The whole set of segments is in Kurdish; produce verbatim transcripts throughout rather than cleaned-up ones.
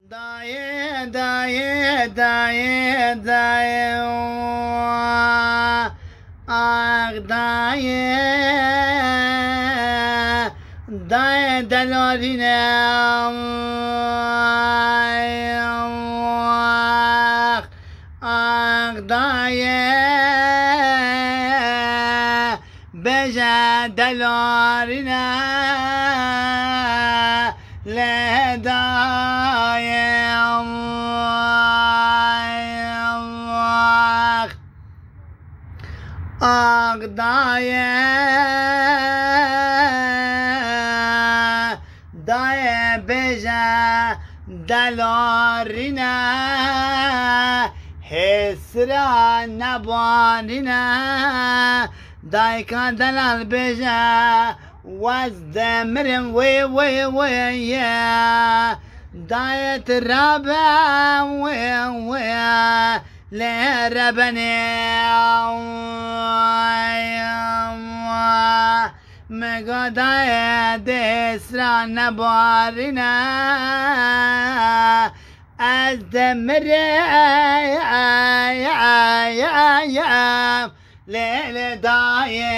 Dayê, dayê, dayê, dayê, ax dayê, dayê delarîne, ax, ax dayê, bêje delarîne, lê dayê, ax, ax dayê, dayê bêje delarîne, hêsira nebarîne, dayka delal bêje, wez demirim wê, wê, wê ye. Dayê tu rabe wê, wê, lê rebenê. Mega dayê dê hêsira nebarîne, ez demirim, lê, lê dayê.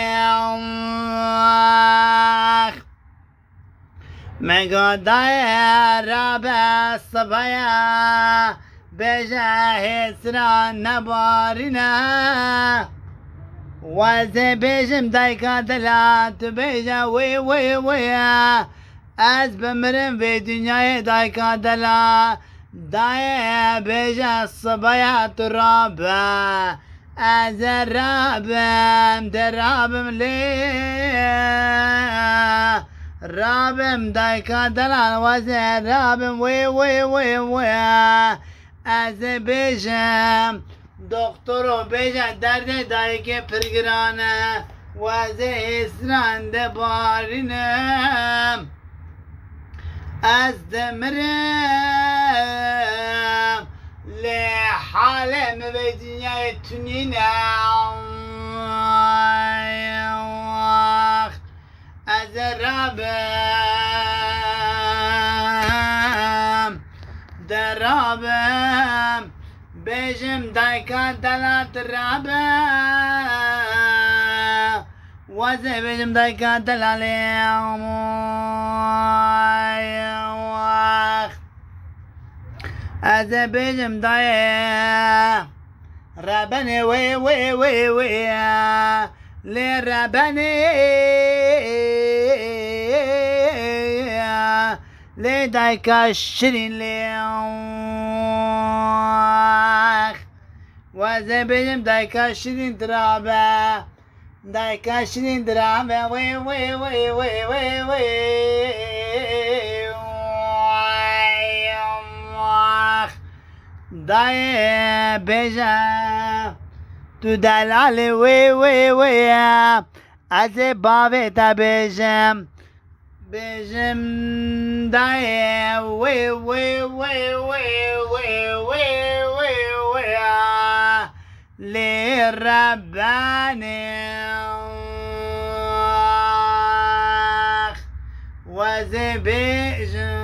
Mega dayê rabe sibaya, bêje hêsira nebarîne. Wezê bêjim dayka dila, tu bêje wê, wê, wê. Ez bimirim vê dinyayê dayka dila. Dayê bêje sibaya tu rabe. Ez ê rabim, de rabim lê. Rabim dayka delal, wez ê rabim wê, wê, wê, wê. Ez ê bêjim, doktoro bêje derdê dayikê pir giran e. Wez ê hêsran de barînim. Ez dimirim, lê halê min vê dinyayê tunîne. Ax, ez ê rabim, de rabim, bêjim dayka delat rabim. Wazê bêjim dayka delalê, amoy, wax. Ez ê bêjim dayê, rebenê wê, wê, wê, wê, lê rebenê, lê dayka şirîn lê, wax. Wazê bêjim dayka şirîn dirabe. Dayka şirîn dirabe wê, wê, wê, wê, wê, wê. Dayê bêje, tu delalê wê, wê, wê. Ez ê bavê te bêjim. Bêjim dayê wê, wê, wê, lê rebenê. Wazê bêjim.